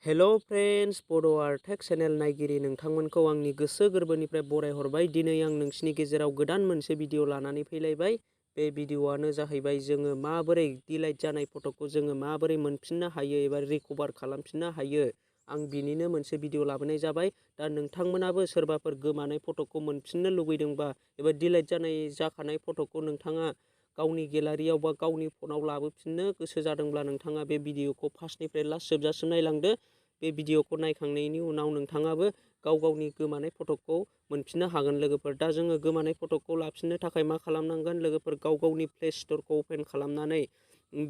हेल' friends, बड' tech channel नायगिरि नोंथांमोनखौ आंनि गोसो गोरबोनिफ्राय बरायहरबाय। दिनै आं नोंसिनि गेजेराव गोदान मोनसे भिडिअ लानानै फैलायबाय। बे भिडिअआनो जाहैबाय जोङो माबोरै डिलाइट जानाय फट'खौ जोङो माबोरै मोनफिननो हायो एबा रिकभार खालामफिननो हायो। आं बिनिनो मोनसे भिडिअ लाबोनाय जाबाय। दा नोंथांमोनाबो सोरबाफोर गोमानाय फट'खौ मोनफिननो लुबैदोंबा एबा डिलाइट जाखानाय फट'खौ नोंथाङा गावनि गेलारियाव बा गावनि फनाव लाबोफिननो गोसो जादोंब्ला नोंथाङा बे भिडिअखौ फार्स्टनिफ्राय लास्ट जोबजासिम नायलांदो। बे भिडिअखौ नायखांनायनि उनाव नोंथाङाबो गावनि गोमानाय फट'खौ मोनफिननो हागोन लोगोफोर। दा जोङो गोमानाय फट'खौ लाफिननो थाखाय मा खालामनांगोन लोगोफोर, गावनि प्ले स्ट'रखौ अपेन खालामनानै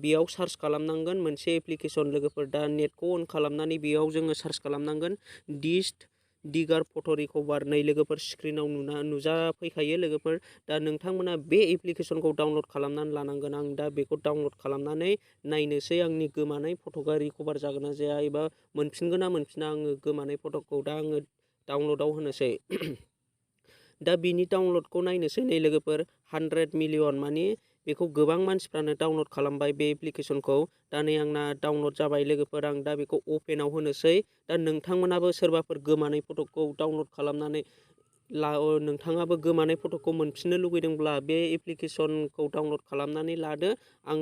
बेयाव सार्च खालामनांगोन मोनसे एप्लिकेसन लोगोफोर। दा नेटखौ अन खालामनानै बेयाव जोङो सार्च खालामनांगोन डिगार फट' रिकभार। नै लोगोफोर स्क्रिनाव नुजाफैखायो लोगोफोर। दा नोंथांमोना बे एप्लिकेसनखौ डाउनलड खालामनानै लानांगोन। आं दा बेखौ डाउनलड खालामनानै नायनोसै आंनि गोमानाय फट'आ रिकभार जागोन ना जाया एबा मोनफिनगोन ना मोनफिना आङो गोमानाय फट'खौ। दा आङो डाउनलडआव होनोसै। दा बिनि डाउनलडखौ नायनोसै नै लोगोफोर, 100 मिलियन माने बेखौ गोबां मानसिफ्रानो डाउनलड खालामबाय बे एप्लिकेसनखौ। दा नै आंना डाउनलड जाबाय लोगोफोर। आं दा बेखौ अपेनाव होनोसै। दा नोंथांमोनाबो सोरबाफोर गोमानाय फट'खौ डाउनलड खालामनानै नोंथाङाबो गोमानाय फट'खौ मोनफिननो लुगैदोंब्ला बे एप्लिकेसनखौ डाउनलड खालामनानै लादो। आं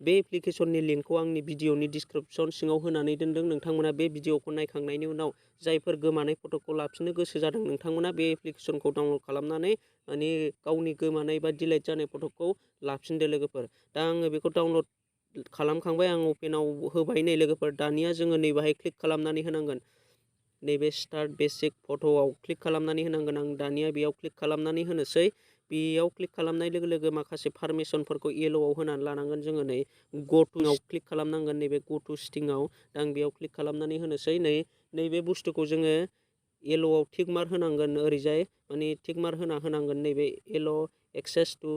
बे एप्लिकेसननि लिंकखौ आंनि भिडिअनि डिसक्रिपसन सिङाव होनानै दोनदों। नोंथांमोना बे भिडिअखौ नायखांनायनि उनाव जायफोर गोमानाय फट'खौ लाफिननो गोसो जादों नोंथांमोना बे एप्लिकेसनखौ डाउनलड खालामनानै माने गावनि गोमानाय बा डिलाइट जानाय फट'खौ लाफिनदो लोगोफोर। दा आङो बेखौ डाउनलड खालामखांबाय, आं अपेनाव होबाय नै लोगोफोर। दानिया जोङो नैबेहाय क्लिक खालामनानै होनांगोन। नैबे स्टार्ट बेसिक फट'आव क्लिक खालामनानै होनांगोन। आं दानिया बेयाव क्लिक खालामनानै होनोसै। बेयाव क्लिक खालामनाय लोगो लोगो माखासे पारमिसनफोरखौ येल'आव होनानै लानांगोन जोङो। नै ग'टुआव क्लिक खालामनांगोन, नैबे ग'टु सिटिंआव। दा आं बेयाव क्लिक खालामनानै होनोसै। नैबे बुस्थुखौ जोङो येल'आव टिक मार्क होनांगोन ओरैजाय, माने टिक मार्क होनांगोन नैबे येल' एक्सेस टु।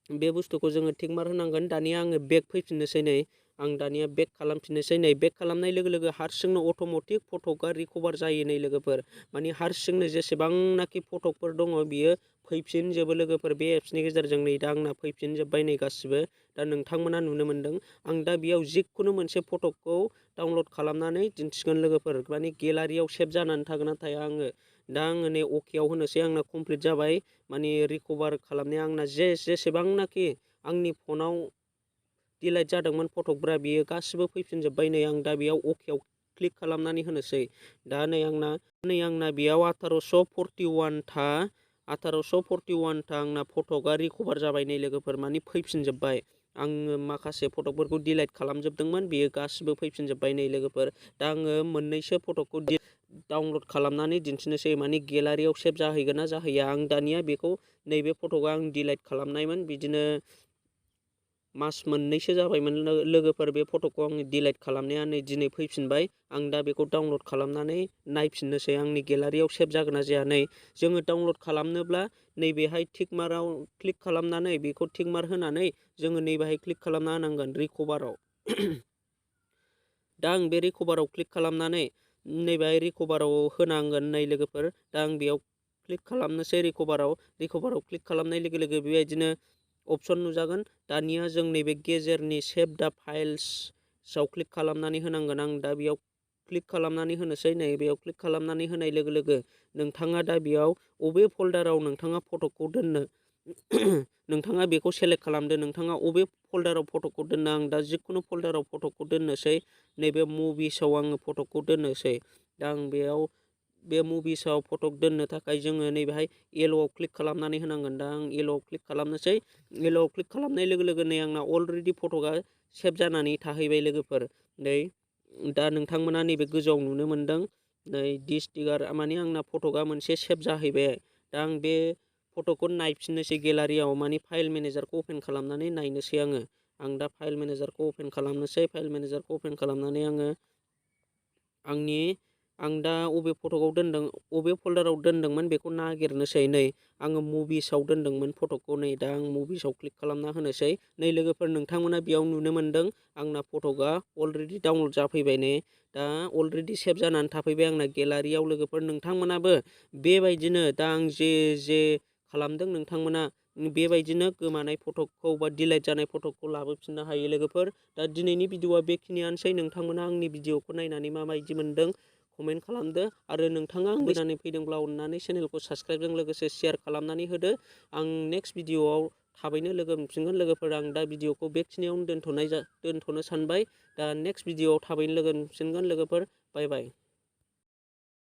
बे बुस्थुखौ जोङो टिक मार्क होनांगोन। दानिया आङो बेक फैफिननोसै। नै आं दानिया बेक खालामफिननोसै। नै बेक खालामनाय लोगो लोगो हारसिंनो अट'मेटिक फट'आ रिकभार जायो नै लोगोफोर। माने हारसिंनो जेसेबांनाखि फट'फोर दङ बियो फैफिनजोबो लोगोफोर बे एप्सनि गेजेरजों। नै दा आंना फैफिनजोब्बाय नै गासिबो। दा नोंथांमोना नुनो मोन्दों। आं दा बेयाव जिखुनु मोनसे फट'खौ डाउनलड खालामनानै दिन्थिगोन लोगोफोर। माने गेलारियाव सेभ जानानै थागोन ना थाया आङो। दा आङो नै अकेआव होनोसै। आंना कमप्लिट जाबाय माने रिकभार खालामनाया। आंना जेसेबांनाखि आंनि फनाव डिलाइट जादोंमोन फट'फोरा बियो गासिबो फैफिनजोब्बाय। नै आं दा बेयाव अकेआव क्लिक खालामनानै होनोसै। दा नै आंना बेयाव 1841 था आंना फट'आ रिकभार जाबाय नै लोगोफोर, माने फैफिनजोब्बाय। आङो माखासे फट'फोरखौ डिलाइट खालामजोबदोंमोन, बेयो गासिबो फैफिनजोब्बाय नै लोगोफोर। दा आङो मोननैसो फट'खौ डाउनलड खालामनानै दिन्थिनोसै, माने गेलारियाव सेभ जाहैगोन ना जाहैया। आं दानिया बेखौ नैबे फट'खौ आं डिलाइट खालामनायमोन, बिदिनो मास मोननैसो जाबायमोन लोगोफोर बे फट'खौ आङो डिलाइट खालामनाया। नै दिनै फैफिनबाय। आं दा बेखौ डाउनलड खालामनानै नायफिननोसै आंनि गेलारियाव सेभ जागोन ना जाया। नै जोङो डाउनलड खालामनोब्ला नैबेहाय टिक मार्कआव क्लिक खालामनानै बेखौ टिक मार्क होनानै जोङो नैबेहाय क्लिक खालामना होनांगोन रिकभाराव। दा आं बे रिकभाराव क्लिक खालामनानै नैबेहाय रिकभाराव होनांगोन नै लोगोफोर। दा आं बेयाव क्लिक खालामनोसै रिकभाराव क्लिक खालामनाय लोगो लोगो बेबायदिनो अपसन नुजागोन। दानिया जों नैबे गेजेरनि सेभ दा फाइल्सआव क्लिक खालामनानै होनांगोन। आं दा बेयाव क्लिक खालामनानै होनोसै। नै बेयाव क्लिक खालामनानै होनाय लोगो लोगो नोंथाङा दा बेयाव अबे फल्डाराव नोंथाङा फट'खौ दोननो नोंथाङा बेखौ सेलेक्ट खालामदो। नोंथाङा अबे फल्डाराव फट'खौ दोननो। आं दा जिखुनु फल्डाराव फट'खौ दोननोसै। नैबे मुभिसाव आङो फट'खौ दोननोसै। दा आं बेयाव बे मुभिसाव फट' दोननो थाखाय जोङो नैबेहाय येल'आव क्लिक खालामनानै होनांगोन। दा आं येल'आव क्लिक खालामनोसै। येल'आव क्लिक खालामनाय लोगो लोगो नै आंना अलरेडि फट'आ सेभ जानानै थाहैबाय लोगोफोर। नै दा नोंथांमोना नैबे गोजौआव नुनो मोन्दों। नै डिगार माने आंना फट'आ मोनसे सेभ जाहैबाय। दा आं बे फट'खौ नायफिननोसै गेलारियाव, माने फाइल मेनेजारखौ अपेन खालामनानै नायनोसै आङो। आं दा फाइल मेनेजारखौ अपेन खालामनोसै। फाइल मेनेजारखौ अपेन खालामनानै आङो आं दा अबे फट'आव दोनदों, अबे फल्डाराव दोनदोंमोन बेखौ नागिरनोसै। नै आङो मुभिसाव दोनदोंमोन फट'खौ। नै दा आं मुभिसाव क्लिक खालामना होनोसै। नै लोगोफोर नोंथांमोना बेयाव नुनो मोन्दों आंना फट'आ अलरेडि डाउनलड जाफैबाय। नै दा अलरेडि सेभ जानानै थाफैबाय आंना गेलारियाव लोगोफोर। नोंथांमोनाबो बेबायदिनो दा आं जे खालामदों नोंथांमोना बेबायदिनो गोमानाय फटकखौ बा डिलाइट जानाय फटकखौ लाबोफिननो हायो लोगोफोर। दा दिनैनि भिडिअआ बेखिनियानोसै। नोंथांमोना आंनि भिडिअखौ नायनानै माबायदि मोनदों कमेन्ट खालामदो आरो नोंथाङा आं गोदानै फैदोंब्ला अननानै चेनेलखौ साबस्क्राइबजों लोगोसे शेयार खालामनानै होदो। आं नेक्स्ट भिडिअआव थाबैनो लोगो मोनफिनगोन लोगोफोर। आं दा भिडिअखौ बेखिनियावनो दोनथ'नो सानबाय। दा नेक्स्ट भिडिअआव थाबैनो लोगो मोनफिनगोन लोगोफोर। बाय बाय।